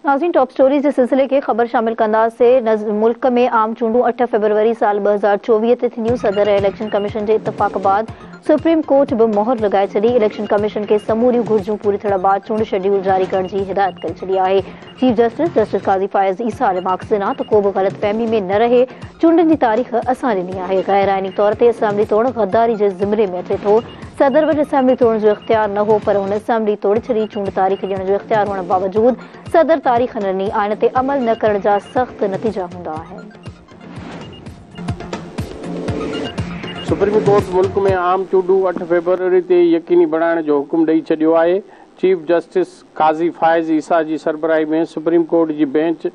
ناظرين top stories جي سلسلي کي خبر شامل ڪنداسين ملڪ ۾ عام چونڊون 8 فيبروري سال 2024 تي ٿينديون صدر ۽ اليڪشن ڪميشن جي اتفاق بعد سپريم ڪورٽ به مهر لڳائي ڇڏي اليڪشن ڪميشن کي سموريون گهرجون پوريون ٿيڻ بعد چونڊ شيڊيول جاري ڪرڻ جي هدايت ڪري ڇڏي آهي chief justice justice Qazi Faez Isa remarks ڏنا ته ڪو به غلط فهمي ۾ نه رهي چونڊن جي تاريخ اسان ڏني آهي غير آئيني طور تي اسيمبلي ٽوڙڻ غداري جي زمري ۾ اچي ٿو صدر وٽ اسيمبلي ٽوڙڻ جو اختيار نه هو پر هن اسيمبلي ٽوڙي ڇڏي، چونڊ تاريخ ڏيڻ جو اختيار هئڻ باوجود صدر تاريخ نه ڏني، آئين تي عمل نه ڪرڻ جا سخت نتيجا هوندا آهن. سپريم ڪورٽ ملڪ ۾ عام چونڊون 8 فيبروري تي يقيني بڻائڻ جو حڪم ڏئي ڇڏيو آهي. چيف جسٽس قاضي فائز عيسيٰ جي سربراهي ۾ سپريم ڪورٽ جي بئنچ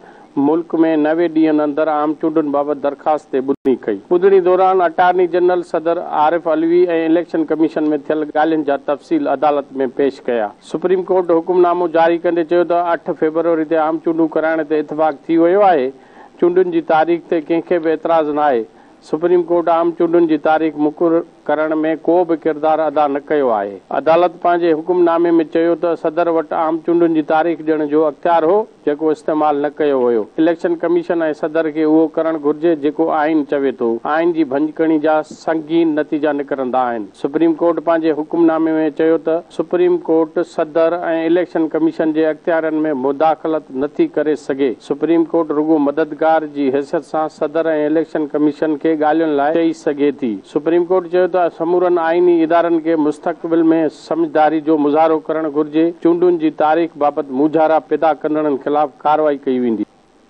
ملڪ ۾ 90 ڏينهن اندر عام چونڊن بابت درخواست تي ٻڌڻي ڪئي. ٻڌڻي دوران اٽارني جنرل صدر عارف علوي ۽ اليڪشن ڪميشن ۾ ٿيل ڳالهين جا تفصيل عدالت ۾ پيش ڪيا. سپريم ڪورٽ حڪم نامو جاري ڪندي چيو ته 8 فيبروري تي عام چونڊون ڪرائڻ تي اتفاق ٿي ويو آهي، چونڊن جي تاريخ تي ڪنهن کي به اعتراض ناهي. سپريم ڪورٽ عام چونڊن جي تاريخ مقرر ڪرڻ ۾ ڪو به ڪردار ادا نه ڪيو آهي. عدالت پنهنجي حڪم نامي ۾ چيو ته صدر وٽ عام چونڊن جي تاريخ ڏيڻ جو اختيار هو، جيڪو استعمال نه ڪيو ويو. اليڪشن ڪميشن ۽ صدر کي اهو ڪرڻ گهرجي جيڪو آئين چوي ٿو. آئين جي ڀڃڪڙي جا سنگين نتيجا نڪرندا آهن. سپريم ڪورٽ پنهنجي حڪم نامي ۾ چيو ته سپريم ڪورٽ صدر ۽ اليڪشن ڪميشن جي اختيارن ۾ مداخلت نه ٿي ڪري سگهي، سپريم ڪورٽ رڳو مددگار جي حيثيت سان صدر ۽ اليڪشن ڪميشن کي ڳالهين لاء چئي سگهي ٿي. سپريم ڪورٽ چيو ته سمورن آئيني ادارن کي مستقبل ۾ سمجهداري جو مظاهرو ڪرڻ گهرجي، چونڊن جي تاريخ بابت مونجهارا پيدا ڪندڙن خلاف ڪارروائي ڪئي ويندي.